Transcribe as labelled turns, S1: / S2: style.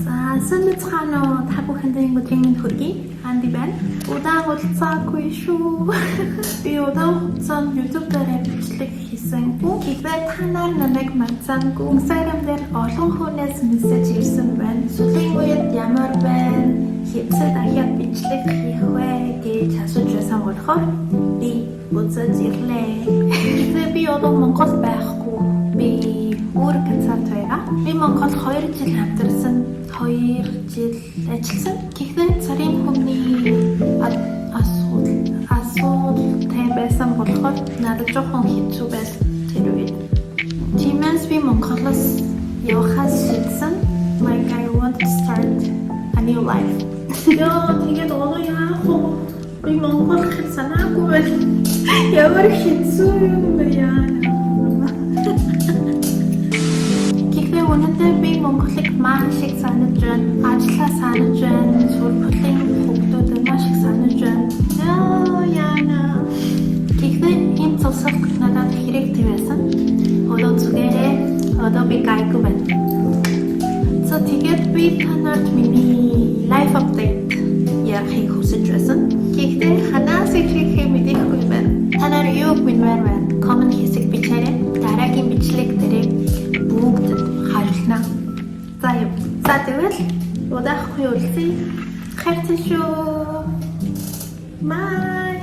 S1: За, сайн байцгаана уу? Та бүхэндээ энэ өдрийн мэнд хүргэе. Анди байна. Удаан уулзаагүй шүү. Би удаан хугацаанд YouTube дээр бичлэг хийсэнгүй. Гэхдээ та нар намайг мартсангүй. Instagram дээр олон хүнээс мессеж ирсэн байна. Сүүлийн үед ямар байна? Хэзээ дахиад бичлэг хийх вэ гэж асууж байсан болохоор би буцаж ирлээ. Гэхдээ би одоо Монгол байхгүй. Би өөр газарт байгаа. Би Монгол 2 жил амьдарсан, 2 жил ажилласан. Гэхдээ царийн хүмүүний асуудалтай байсан болохоор надад жоохон хэцүү байсан тэр үед. Тиймээс би Монголоос явахаас шийдсэн. Like, I want to start a new life. Яа, тэгээд одоо яах вэ? Би Монгол хэл санаагүй байна. Ямар хэцүү юм бэ яа. Гэхдээ үнэндээ би Монголыг маш их санаж байна. Ажлаа санаж байна. Сургуулийн хүүхдүүдэд маш их санаж байна. Яа, яана. Гэхдээ энэ зогсоол надад хэрэгтэй байсан. Одоо зүгээрээ, одоо би гайгүй байна. За, тэгээд би та нарт миний life update ярихыг хүсэж байсан. Гэхдээ хаанаас эхлэхээ мэдэхгүй байна. Та нар юу гэмээр байна? Comment хэсэг бичээрэй. Дараагийн бичлэг дээрээ бүгдэд хариулна. За юм. За, тэгвэл удахгүй уулзъя. Хайртай шүү. Bye.